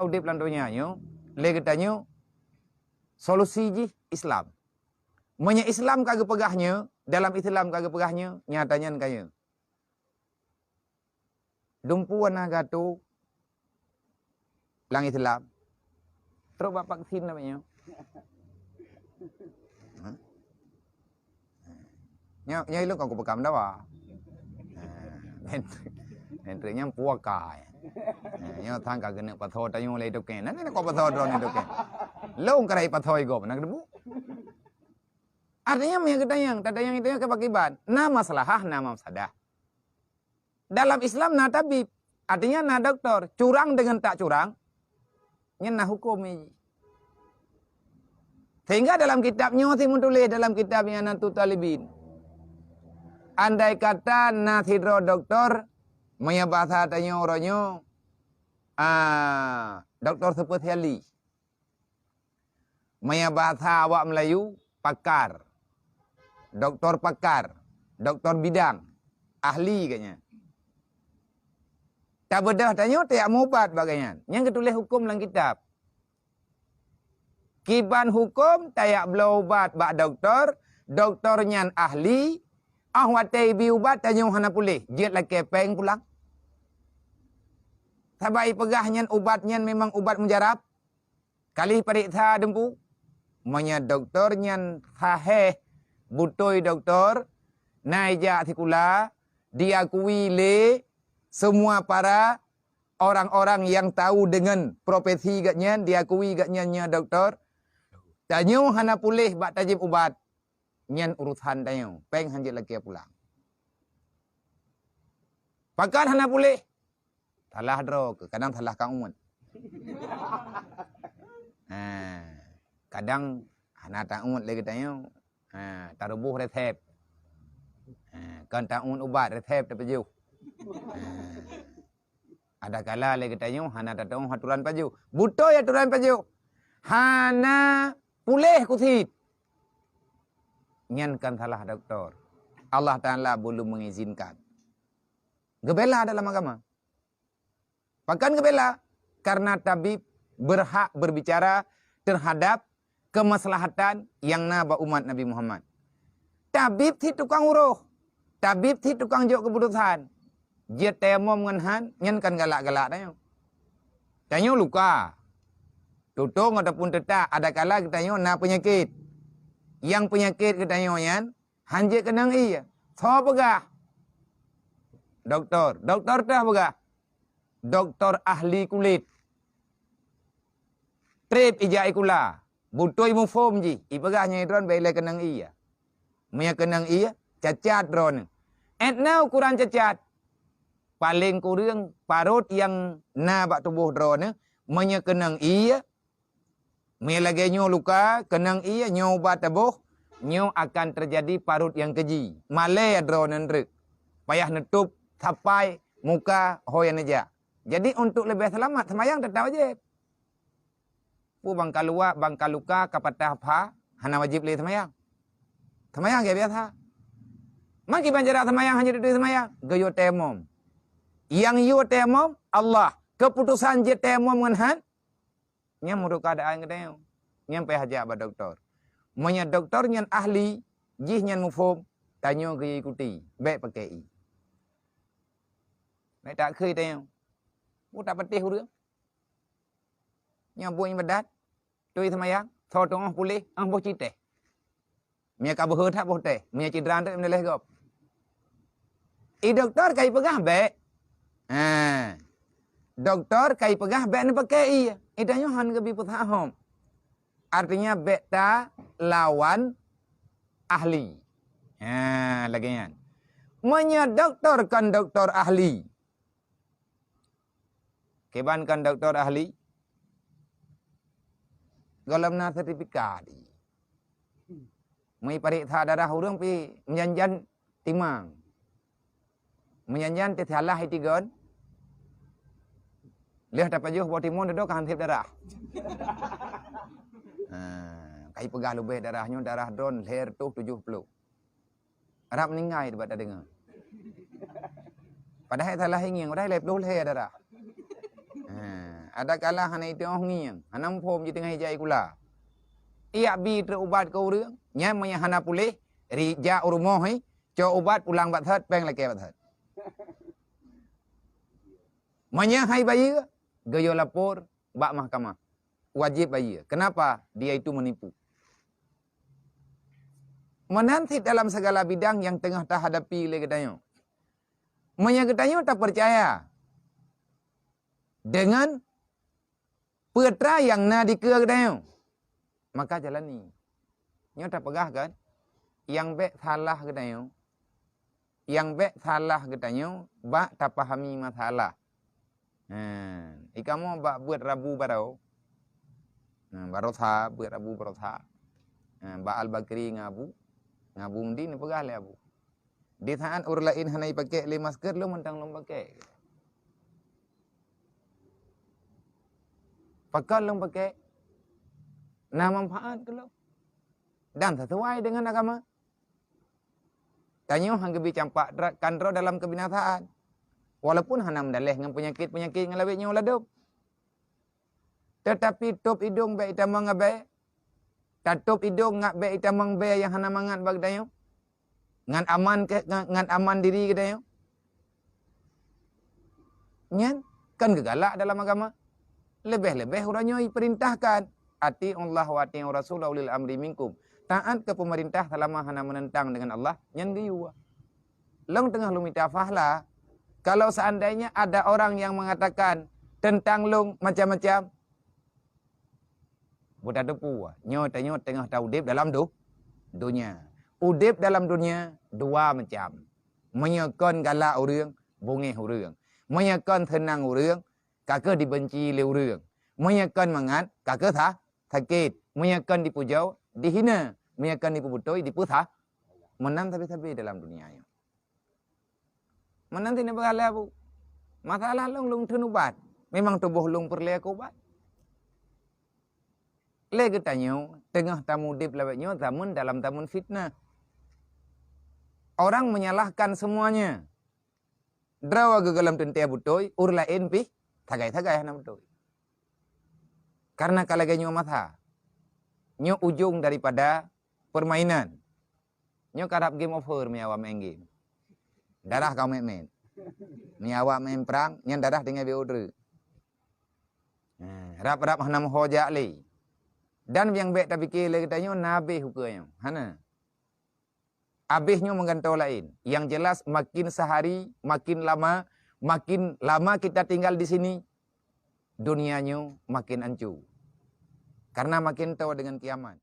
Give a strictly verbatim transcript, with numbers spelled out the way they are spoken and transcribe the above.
udeb lam donya nyoe, lé geutanyoe solusi jih Islam. Meunyoe Islam ka geupeugah nyoe, dalam Islam ka geupeugah nyoe, nyata nyan ka nyoe. Dumpu hana geuatô lam Islam. Trok bak vaksin lagèe nyoe. Hah? Nyoe, nyoe ilôn ka kupeugah dawa. Ha, entri, entri nyang puaka. Ha, nyoe sang ka keuneuk pasoe tanyoe lé token. Nah, nah, kok pasoe droeneuh token. Lôn keurai pasoe gob, na keudebu. Artinya, meunyoe geutanyong, tatanyong itu ke pakiban. Na maslahah, na mafsadah. Dalam Islam na tabib, artinya na doktor. Curang deungon tak curang, nyan na huköm jih. Sehingga dalam kitab nyoe simeutuléh dalam kitab I'anatut Talibin. Andai kata na sidroe doktor, meunyoe basa tanyoe uroe nyoe, ah, doktor spesialis. Meunyoe basa awak Meulayu, pakar. Doktor pakar, doktor bidang, ahli geuh nyan. Tabeudôh tanyoe tajak meuubat bak geuh nyan. Nyan geutuléh huköm lam kitab. Kiban huköm tajak bloe ubat bak doktor, doktor nyan ahli, 'oh watèe ibi ubat tanyoe hana puléh, jeuet lakèe péng pulang. Sabab ipeugah nyan ubat nyan memang ubat mujarab. Kali pareksa dumpu. Meunyoe doktor nyan sahéh, beutôi doktor, na ijak sikula, diakui lé semua para orang-orang yang tahu dengan profesi geuh nyan, diakui geuh nyan nyoe doktor. Tanyoe hana puléh bak tajieb ubat, nyan urusan tanyoe. Péng han jeuet lakèe pulang. Pakon hana puléh? Salah droe keuh, kadang salah kang uet. Ha, kadang hana tauet lé geutanyoe. Ha, taruboh resep. Ha, kon tauet ubat, resep tapajoh. Ha. Adakala lé geutanyoe hana tatu'oh aturan pajoh. Beutôi aturan pajoh. Hana puléh kusit. Nyan kon salah doktor. Allah Taala belum mengizinkan. Geubela dalam agama. Pakon geubela? Karena tabib berhak berbicara terhadap kemaslahatan nyang na bak umat Nabi Muhammad. Tabib cit tukang uroh, tabib cit tukang jok keuputosan. Jeuet tayamom ngon han, nyan kon galak-galak tanyoe. Tanyoe luka, tutong ataupun teutak, adakala geutanyoe na peunyakét. Nyang peunyakét geutanyoe nyan han jeuet keunong ié. Soe peugah? Doktor. Doktor teuh peugah. Doktor ahli kulét. Trép ijak sikula, beutôi muphom jih, ipeugah nyan droeneuh bèk ilèe keunong ié. Meunyoe keunong ié, cacat droeneuh. 'Et na ukuran cacat. Paleng kureueng parot nyang na bak tuboh droeneuh, meunyoe keunong ié, meunyoe lagèe nyoe luka, keunong ié, nyoe ubat taboh, nyoe akan teujadi parot nyang keuji. Malèe droeneuh treuk. Payah neutôp sapai muka ho nyang neujak. Jadi, untuk leubeh seulamat, seumayang teutap wajéb. Peue bang ka luwa, bang ka luka, ka patah pha, hana wajéb lé seumayang. Seumayang lagèe biasa. Meukiban cara seumayang hana teutap seumayang, geuyue tayamom. Nyang yue tayamom, Allah. Keuputosan jeuet tayamom ngon han, nyan meunurot keuadaan geutanyoe. Nyan payah jak bak doktor. Meunyoe doktor nyan ahli, jih nyan muphom, tanyoe geuyue ikuti, bèk pakèk ié. Bèk takheun tanyoe. Peue tapatéh ureueng? Nyoe buet iébadat, turi seumayang, soe teungoh puléh, 'oh boh cit teh. Meunyoe ka beuhe that boh teh, meunyoe cidra teuk meunalèh gob. Ié doktor ka ipeugah bèk. Ha. Doktor ka ipeugah bèk neupakèk ié. Ié tanyoe han geubi peusaha hom. Artinya bèk talawan ahli. Ha, lagèe nyan. Meunyoe doktor kon doktor ahli, kiban kon doktor ahli, gohlom na sertifikat. Meupareksa darah ureueng pih meujan-jan timang. Meujan-jan teusalah itigon. Lheueh tapajoh boh timun dudoe ka han sép darah. Ha, ka ipeugah leubeh darah nyoe darah droen lhèe reutôh tujoh ploh. Rab meuninggai bak tadeungoe. Padahai salah ingieng, padahai lhèe ploh lhèe darah. Ha, Ada kala hana iteungoh ngieng, hana muphom jiteungoh ijak ikula. Ijak bi trok ubat keu ureuëng, nyan meunyo hana puléh, ri jak u rumoh, eh, cok ubat pulang bak that, péng lakée bak that. Meunyo hai bayeue, geuyue lapor bak mahkamah. Wajéb bayeue. Kenapa? Dia itu menipu. Meunan cit dalam segala bidang nyang teungoh tahadapi lé geutanyoe. Meunyo geutanyoe tapeucaya deungon peue atra nyang na dikeue geutanyoe, maka jalani. Nyoe tapeugah kan, nyang bék salah geutanyoe, nyang bék salah geutanyoe bak tapahami masalah. Ha, ikamoe bak buet rabu baroe. Ha, barosa, buet rabu barosa. Ha, bak Al-Bakri ngon Abu, ngon Abu Mudi neupeugah lé Abu. Di saat ureuëng laén hana jipakék lé masker, lôn mantong lôn pakék. Pakon lôn pakék? Na manfaat keu lôn. Dan sesuai dengan agama. Tanyoe han geubi campak dra-, kan droe dalam keubinasaan. Walaupun hana meudaléh ngon peunyakét-peunyakét ngon lawét nyoe ladôm. Teutapi tôb idong bék itamong abée. Tatôb idong ngat bék itamong bée nyang hana mangat bak geutanyoe. Ngan aman ke, ngan, ngan aman diri geutanyoe. Nyan kan geugalak dalam agama. Leubeh-leubeh uroe nyoe ipeurintahkan, "Ati'ullah wa ati'ur rasul wa ulil amri minkum." Taat keu peumeurintah selama hana meunentang dengan Allah, nyan geuyue. Lôn teungoh lôn mita fahla, kalau seandainya ada orang yang mengatakan tentang lôn macam-macam, beutateupeue, nyoe tanyoe teungoh taudeb dalam do-, donya. Udeb dalam donya dua macam. Meunyoe kon galak ureuëng, beungéh ureuëng. Meunyoe kon seunang ureuëng, ka kheueh dibenci lé ureuëng. Meunyoe kon mangat, ka kheueh sa-, sakét. Meunyoe kon dipujoe, dihina. Meunyoe kon dipeubeutôi, dipeusah. Meunan sabe-sabe dalam donya nyoe. Meunan cit neupeugah lé Abu. Masalah lôn, lôn theun ubat. Memang tuboh lôn peureulée keu ubat. Lé geutanyoe, teungoh tamudeb lawét nyoe zaman dalam zaman fitnah. Orang menyalahkan semuanya. Droe geugohlom teuntée beutôi, ureuëng laén pih sagai-sagai hana beutôi. Karena ka lagée nyoe masa. Nyoe ujong daripada permainan. Nyoe karab game over meunyo awak main game. Darah ka meuet-meuet. Meunyo awak main perang, nyan darah tinggai beu treuk. Ha, rab-rab hana meuho jak lé. Dan nyang bék tapike lé geutanyoe na habéh ukeue nyoe. Hana. Habéh nyoe meugantoe laén. Yang jelas makin sehari, makin lama, makin lama kita tinggal di sini, dunia nyoe makin ancu. Karena makin toe dengan kiamat.